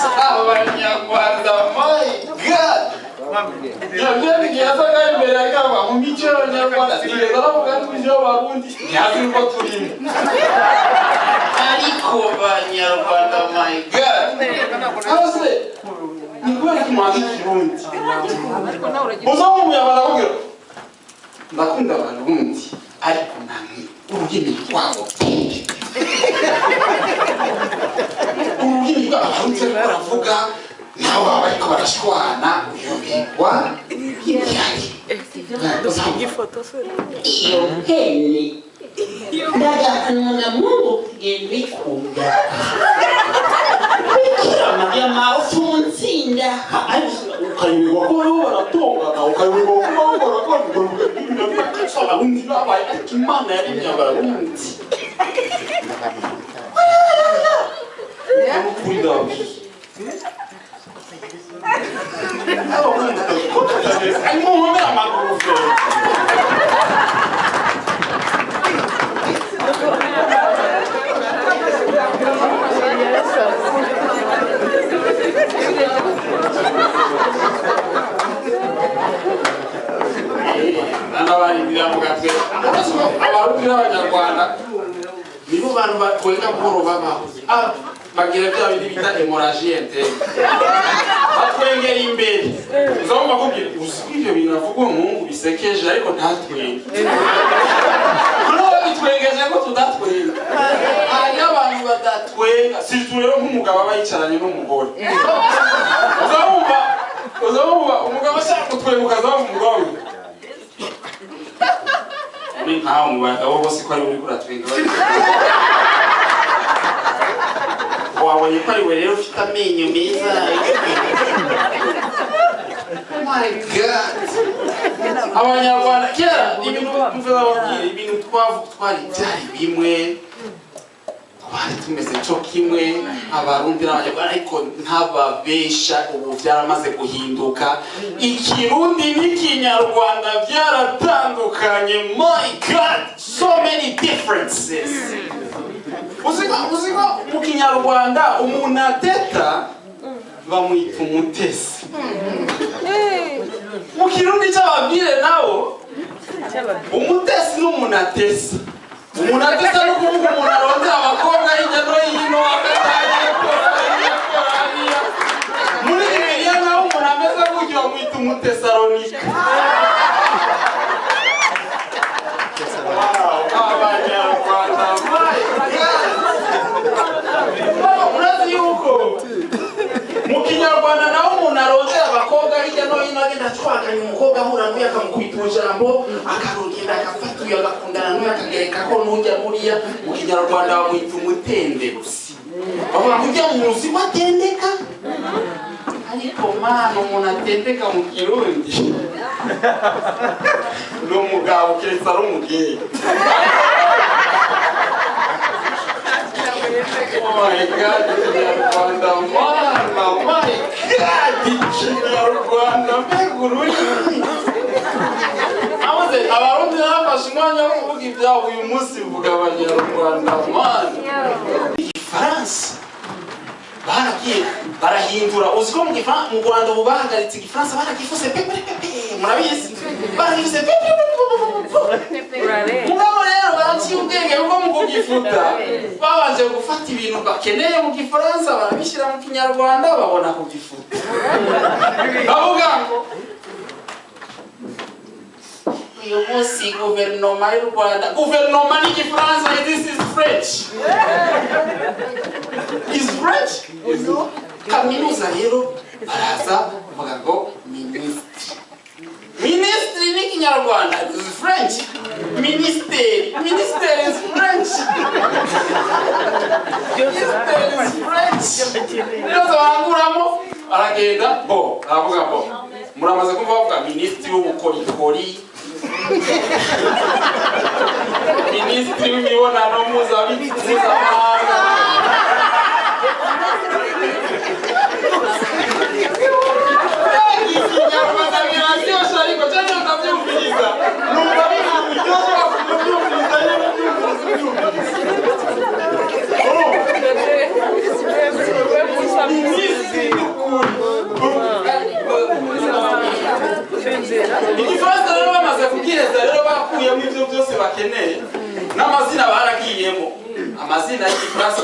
Abanyarwanda, my God, yasaga imbere akaba mu mico y'Abanyarwanda ntigeze aravuga n'imico y'Abarundi, ntiyazi uko turimo. Ariko Banyarwanda, my God, hose ni kubera ko mwanga Ikirundi. Uzaba umunyarwanda akubwira ndakunda Abarundi, ariko namwe ururimi rwabo, ururimi rw'Abarundi bariko baravuga, nabo baba bariko barashwana, uyoberwa ibihari. Iyo mpene ndagahanwa na Mungu kugenda ikunda Bikira Mariya mawe ufunzinda. Ukayoberwa ko bariho baratongana, ukayoberwa ko bariho barakora. Abarundi babaye, ariko Imana yaremye Abarundi. Nukuri ndababwiye, arimo nkomera amaguru. N'abarindira mu gatwe, Abarundi n'Abanyarwanda nibo bantu batwenga buhoro babaho. Bagira bya bindi bita hémorragie interne, batwengera imbere. Uzabumva akubwira uzi ko ibyo bintu avuga umuhungu bisekeje, ariko ntatwenge. Noneho babitwengeje ko tudatwenga. Hariyo abantu badatwenga, surtout rero nk'umugabo aba yicaranye n'umugore. Uzabumva umugabo ashaka gutwenga, ukazabumva umugabo we ni nkaho mu bagabo bose ko ari uri kuratwenga. Wabonye ko ari we rero ufite amenyo meza. My God, Abanyarwanda kera, ibintu mvuze, ibintu twari byari bimwe, twari tumeze cyo kimwe, Abarundi n'Abanyarwanda. Ariko ntababesha, ubu byaramaze guhinduka. Ikirundi n'Ikinyarwanda byaratandukanye. My God, so many differences. Uziko mu Kinyarwanda umuntu ateta bamwita umutesi, mu Kirundi cy'ababwire nawo umutesi n'umuntu atesa. Umuntu atesa no kuvuga umuntu arondera abakobwa hirya no hino, akatangira gukora hariya, akora hariya. Muri Bibiliya naho umuntu ameze gutyo bamwita Umutesalonika. Abanyarwanda, my God, urazi yuko mu Kinyarwanda naho umuntu arondera abakobwa hirya no hino, agenda acwaganya umukobwa, ahura n'uyu akamukubita ijambo, akarugenda agafata uyu, agakundana n'uyu, akagereka ko n'ujya muriya, mu Kinyarwanda bamwita umutendetsi. Bavuga ngo ujya mu muzi atendeka. Ariko mana, umuntu atendeka mu Kirundi ni umugabo, keretse ari umugeyi. Oh my God, Ikinyarwanda, mana, my God, Ikinyarwanda, mbega ururimi! Abuze Abarundi nafashe umwanya wo kuvuga ibyabo, uyu munsi mvuga Abanyarwanda, mana. Igifaransa baragiye barahindura. Uzi ko mu Gifaransa mu Rwanda ubu bahagaritse Igifaransa, baragifuse pepe pepe, murabizi, baragifuse pepe pepe. Mugabo rero baraciye ubwenge, kuko mu kugifuta babanje gufata ibintu bakeneye mu Gifaransa barabishyira mu Kinyarwanda, babona kugifuta. Bavuga ngo uyu munsi guverinoma y'u Rwanda, guverinoma ni Igifaransa, this is French, is French. Kaminuza rero baraza bavuga ngo minisitiri, minisitiri ni Kinyarwanda, is French. Minisiteri, minisiteri is French, minisiteri is French. Byose baranguramo, aragenda bo aravuga bo muramaze kumva bavuga minisitiri w'ubukorikori, minisitiri w'imibonano mpuzamahanga. Ikinyarwanda biraryoshe, ariko cyangwa ndabyumviriza numva biri uburyohe, kubyumviriza nyine, ubyumviriza, ubyumviriza. Minisitiri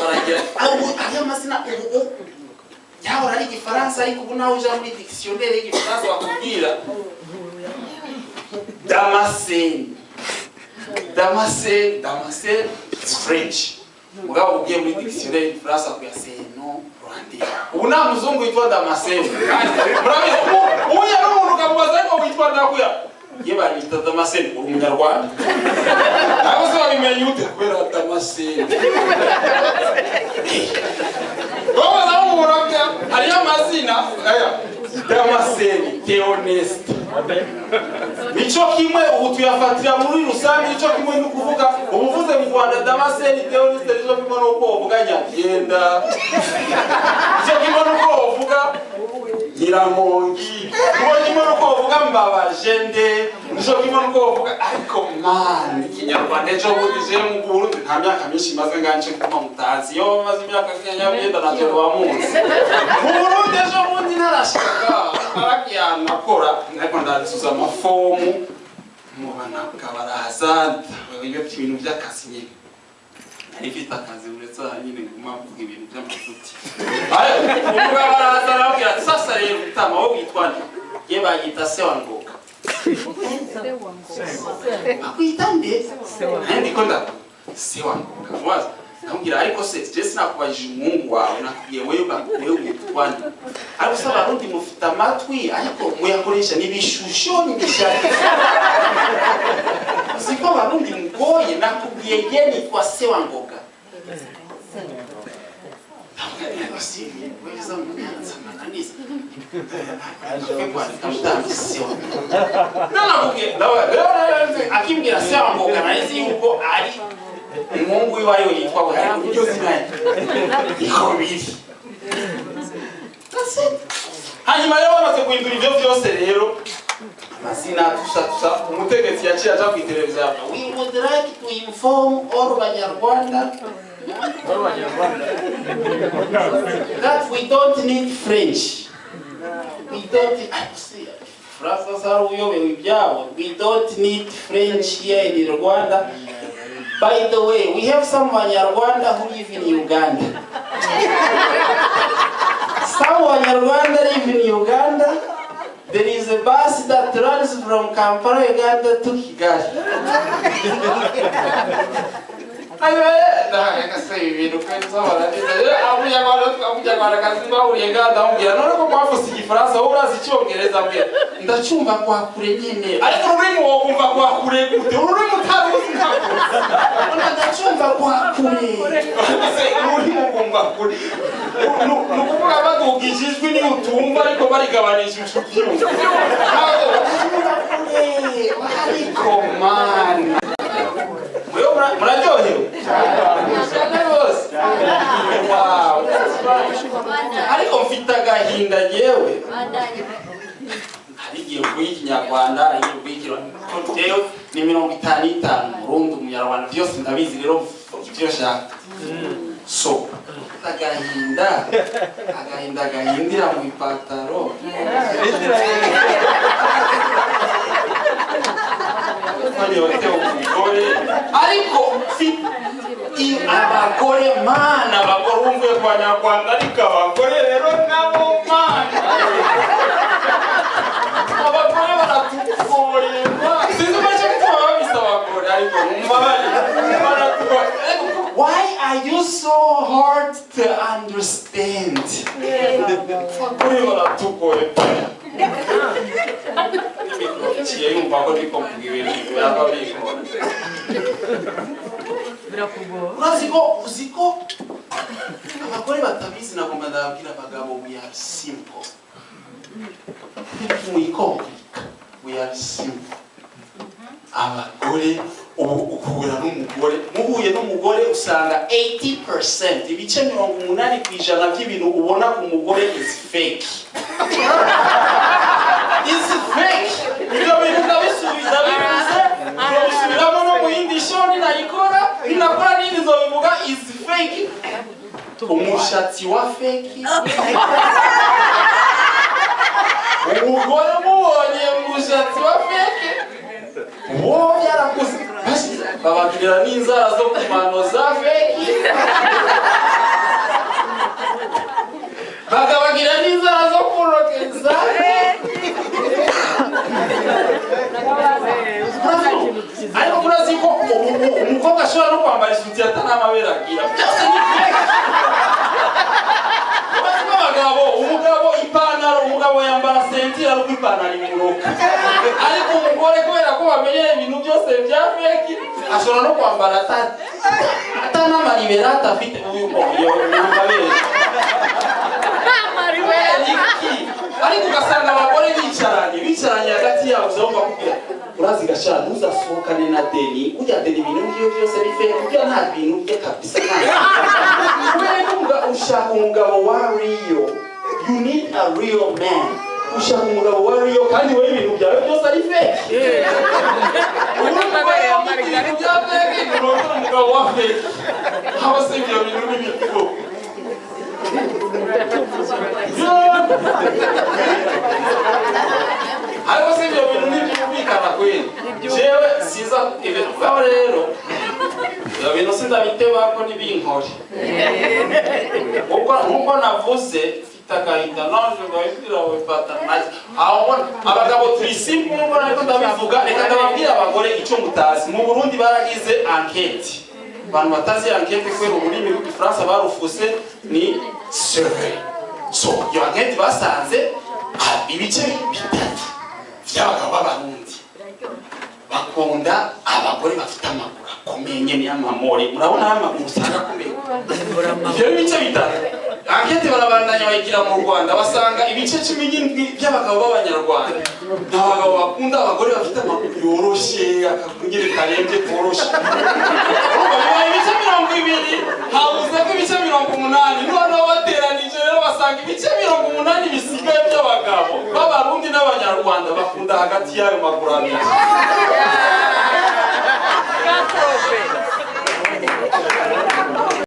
baragira ariyo mazina ubu yahora ari igifaransa, ariko ubu nawe uja muri dictionnaire y'igifaransa bakubwira Damascene. Damascene, Damascene, it's French. Mugabo ugiye muri dictionnaire y'igifaransa kuya c'est nom rwandais. Ubu nta muzungu witwa Damascene. Murabizi, uya n'umuntu ukamubaza ariko witwa ndakuya. Ye banyita Damascene, uri umunyarwanda. Ntabwo se wabimenye ute kubera Damascene. Babaza umuntu hariyo amazina aya Damascene, Theoneste. Nico kimwe ubu tuyafatira muri rusange, nico kimwe no kuvuga ubuvuze mu Rwanda Damascene, Theoneste, nico kimwe no uvuga Nyabyenda, nico kimwe no uvuga Nyiramongi, nico kimwe no uvuga Mbabajende, nico kimwe no uvuga ariko man ikinyarwanda ejo bundi je mu Burundi nta myaka myinshi maze nganje kuma mutazi yo maze imyaka Nyabyenda navyo bamuzi mu Burundi ejo bundi narashaka arakiyana akora ariko ndazuza amafomu mubana kabaraza ibyo bintu by'akazi nyine nari mfite akazi uretse nyine nguma mvuga ibintu by'amafuti. Umugabo araza arabwira ati sasa rero mutama wowe witwa nde? Ye bayita se wa Ngoga. Bakwita nde? Ndiko nda se wa Ngoga. Mubaza ndamubwira ariko se je sinakubajije umuhungu wawe nakubwiye wewe witwa nde? Ariko se abarundi mufite amatwi ariko muyakoresha n'ibishusho n'ibishaka. Siko abarundi mugoye nakubwiye ye nitwa se wa Ngoga. Akimbwira se wa Ngoga narizi yuko ari umuhungu wiwe ariwe yitwa we ariko iryo zina niko biri. Hanyuma rero bamaze guhindura ivyo vyose rero amazina tusa tusa umutegetsi yaciye aja kwiteleviziyo avuga we would like to inform all Banyarwanda that we don't need French. We don't we don't need French here in Rwanda. By the way, we have some Banyarwanda who live in Uganda. Some Banyarwanda live in Uganda. There is a bus that runs from Kampala, Uganda to Kigali. Ndacumva kwa kure nyene ariko ururimi wokumva kwa kure gute ururimi utaruzi ndacumva kwa kure ururimi ukumva kure nukuvuga badugije ijwi ni utumva ariko barigabanije ubyumva ariko man muraryohewe cyane rwose. Wow, ariko mfite agahinda yewe hari igihe uvuga ikinyarwanda hari igihe uvuga ikirundi ni 55 Murundi umunyarwanda byose ndabizi rero ibyo nshaka so agahinda agahinda gahindira mu ipataro ariko abagore mana abagore wumvuye kwa Nyarwanda ariko abagore rero nabo mana abagore baratugoye sinzi uko gituma babise abagore ariko mumbabarire baratugoye. Why are you so hard to understand? Abagore baratugoye. Yumva ko ndiko mvuga ibintu byaba bikora. Uraziko uziko abagore batabizi nagomba ndababwira abagabo we are simple. Mwikomplika we are simple. Abagore ubu ukuhura n'umugore muhuye n'umugore usanga 80% ibice 80% by'ibintu ubona ku mugore is fake. Is fake. Ibyo bintu ndabisubiza bivuze ndabisubiramo no mu yindi show ninayikora ninakora n'indi nzobivuga is fake. Umushatsi wa fake. Umugore mubonye umushatsi wa fake uwo yarakuze babagirira n'inzara zo ku mano za fake. ceinture ari uko ipantaro imuruka. Ariko umugore, kubera ko bamenyeye ibintu byose bya fake, ashobora no kwambara ata n'amariberate afite. Uyu iyo abeshya iki? Ariko ugasanga abagore bicaranye hagati yabo, uzumva bakubwira: "Urazi gasha, ntuzasohokane na Deni. Ujya Deni, ibintu byiwe byose ari fake, ujya nta bintu bye kabisa." Kubera ko ushaka umugabo wa real. You need a real man. Ushaka umugabo wa real, kandi wowe ibintu byawe byose ari fake. Uri umugore wafite ibintu bya fake, urongera umugabo wa fake. Aho se ibyo bintu ni ibiki? Ariko si ibyo bintu ntibyumvikana kweli. Jewe siza ibyo mugabo rero, ibyo bintu sindabiteba ko nibinkore, kuko nkuko navuze mfite agahinda nanje ngabibwira wifata aho mbona abagabo turi simple. Nkuko nariko ndabivuga, reka ndababwira abagore icyo mutazi. Mu Burundi baragize enquête. Abantu batazi enquête, kubera ururimi rw'Igifaransa barufuse, ni survey. So iyo enquête basanze ibice bitatu by'abagabo b'Abarundi bakunda abagore bafite amaguru akomeye nyene, y'amamore. Murabona amaguru usanga akomeye. Ibyo bice bitatu. Enquête barabandanya bayigira mu Rwanda, basanga ibice 17 by'abagabo b'Abanyarwanda ni abagabo bakunda abagore bafite amaguru yoroshe, akaguru nyene karembye koroshe. Urumva bibaye ibice 20, habuze ko ibice 80. Noneho bateranije rero, basanga ibice 80 bisigaye by'abagabo b'Abarundi n'Abanyarwanda bakunda hagati y'ayo maguru abiri.